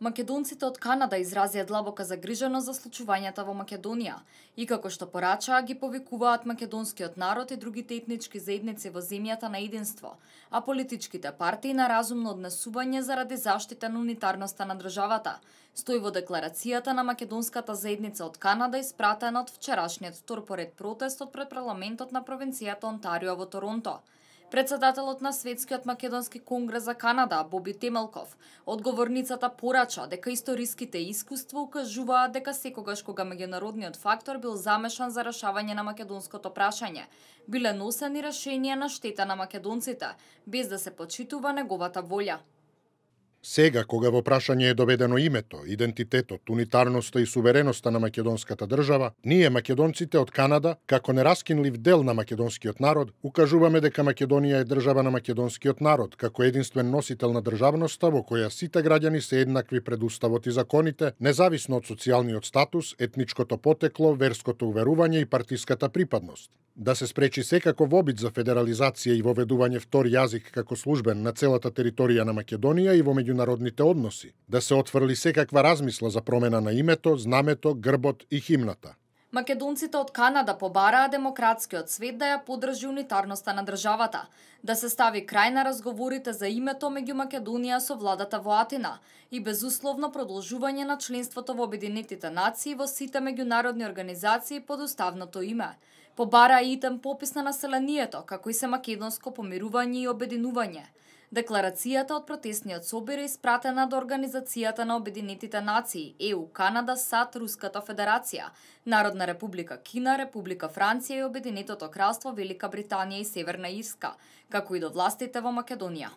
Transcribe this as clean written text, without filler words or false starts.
Македонците од Канада изразија длабока загриженост за случувањата во Македонија и како што порачаа ги повикуваат македонскиот народ и другите етнички заедници во земјата на единство, а политичките партии на разумно однесување заради заштита на унитарноста на државата, стои во декларацијата на македонската заедница од Канада испратена од вчерашниот втор поред протестот пред парламентот на провинцијата Онтарио во Торонто. Председателот на Светскиот македонски конгрес за Канада, Боби Темелков, одговорницата порача дека историските искуства укажуваат дека секогаш кога меѓународниот фактор бил замешан за решавање на македонското прашање, биле носени решенија на штета на македонците, без да се почитува неговата волја. Сега, кога во прашање е доведено името, идентитетот, унитарноста и сувереноста на македонската држава, ние, македонците од Канада, како нераскинлив дел на македонскиот народ, укажуваме дека Македонија е држава на македонскиот народ, како единствен носител на државноста во која сите граѓани се еднакви пред уставот и законите, независно од социјалниот статус, етничкото потекло, верското уверување и партиската припадност. Да се спречи секаков обид за федерализација и воведување втор јазик како службен на целата територија на Македонија и во меѓународните односи. Да се отфрли секаква размисла за промена на името, знамето, грбот и химната. Македонците од Канада побараа демократскиот свет да ја поддржи унитарноста на државата, да се стави крај на разговорите за името меѓу Македонија со владата во Атина и безусловно продолжување на членството во Обединетите нации во сите меѓународни организации под уставното име. Побараа и итен попис на населението, како и се македонско помирување и обединување. Декларацијата од протестниот собир е испратена до Организацијата на Обединетите нации, ЕУ, Канада, САД, Руската федерација, Народна република Кина, Република Франција и Обединетото кралство Велика Британија и Северна Ирска, како и до властите во Македонија.